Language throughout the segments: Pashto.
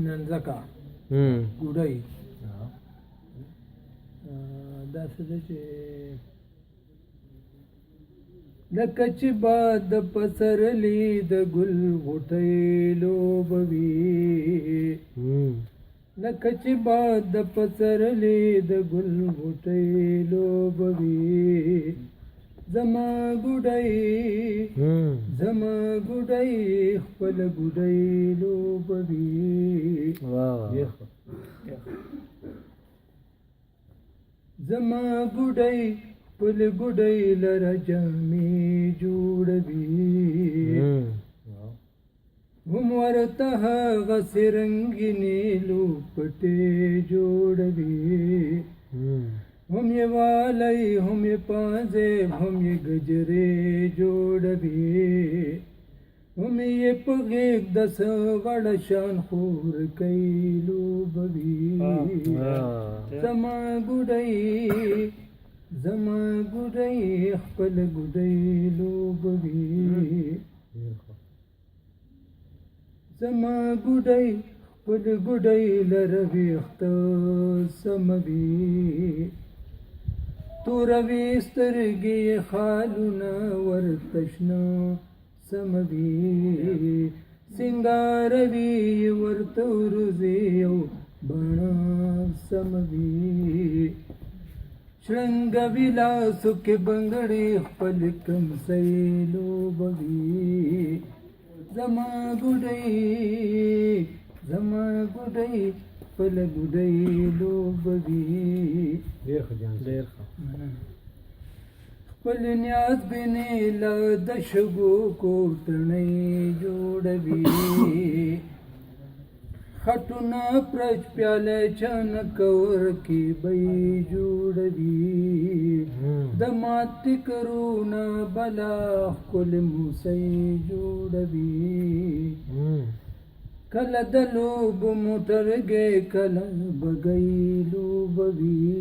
ننځکه ګوډۍ دا څه ده چې لکه چې باد د پسرلي د ګل غوټۍ لوبوي، لکه چې باد د پسرلي د ګل غوټۍ لوبوي، زما ګوډۍ، زما ګوډۍ خپل ګوډۍ لوبوي. زما ګوډۍ خپل ګوډۍ لره جامې جوړوي، هم ورته هغسې رنګینې لوپټې جوړوي، هم یې والی، هم یې پازېب، هم یې ګجرې جوړوي، هم یې په غېږ د څه وړه شان خورکۍ لوبوي. زما ګوډۍ، زما ګوډۍ خپل ګوډۍ لوبوي، زما ګوډۍ خپل ګوډۍ لره ویښته سموي، توروي سترګې یې خالونه ورته شنه سموي، سینګاروي یې ورته وروځې او بڼه سموي، شړنګوي لاسو کې بنګړي خپل کمسۍ لوبوي. زما ګوډۍ، زما ګوډۍ خپل ګوډۍ لوبوي. ډېر ښه جان، ډېر ښه. خپل نیاز بنې له د شګو کوټنۍ جوړوي، خټونه پرچ پیاله چانک ورکې بی جوړوي، د مات ټیکرونه بلا ښکلې موسۍ جوړوي، کله د لوبو موټرګی کله بګۍ لوبوي.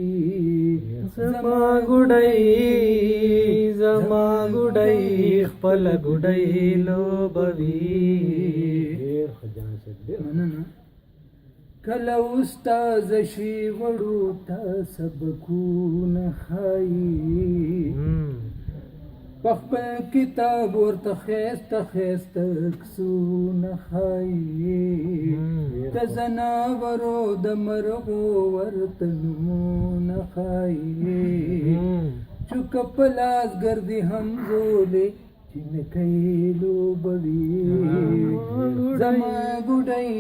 زما ګوډۍ، زما ګوډۍ خپل ګوډۍ لوبوي. ډېر ښه جان صاحب، ډېر. مننه. کله استاد شي وړو ته سبقونه ښایي، په خپل کتاب ورته ښایسته ښایسته عکسونه ښایي، د ځناورو د مرغو ورته نومونه ښایي، چوکه په لاس ګرځي همزولې جینکۍ لوبوي. زما ګوډۍ،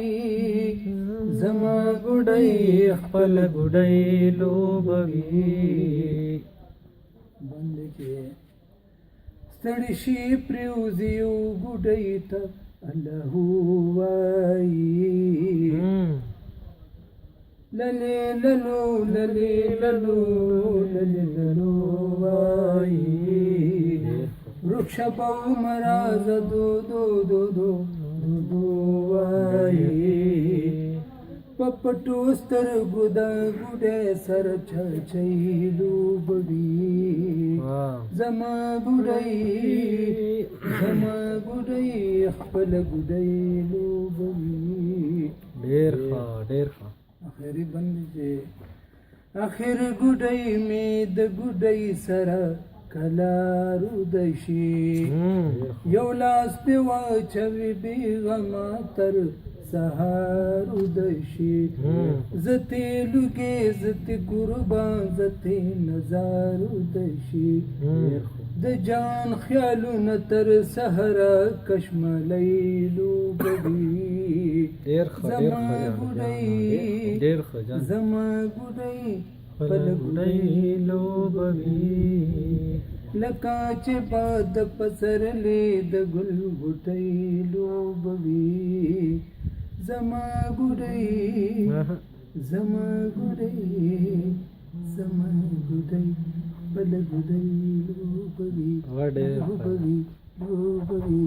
زما ګوډۍ خپل ګوډۍ لوبوي. باندې چې ستړي شي پرېوځي یو ګوډۍ ته الله وایي، للې للو للې للو للې للو وایي، ورک شه به عمرازه دو دو دو دو دو دو وایي، په پټو سترګو د ګوډۍ سره چاچۍ لوبوي. زما ګوډۍ، زما ګوډۍ خپل ګوډۍ لوبوي. ډېر ښه، ډېر ښه. اخري بند چې اخر ګوډۍ مې د ګوډۍ سره کلارو دشي، یو لاس پې واچوي بېغمه تر سهار دشي، زه تې لوګې، زه تې قربان، زه تې نظار دشي، د جان خیالونه تر سهره کشملۍ لوبوي. ډېر ښه، ډېر زما ښه، ګوډۍ، ډېر ښه جان. زما ګوډۍ خپل ګوډۍ لوبوي. لکه چې باد پسرلې د ګل غوټۍ لوبوي. زما ګوډۍ، زما ګوډۍ، زما ګوډۍ خپل ګوډۍ لوبوي، ډېر ښه. لوبوي، لوبوي.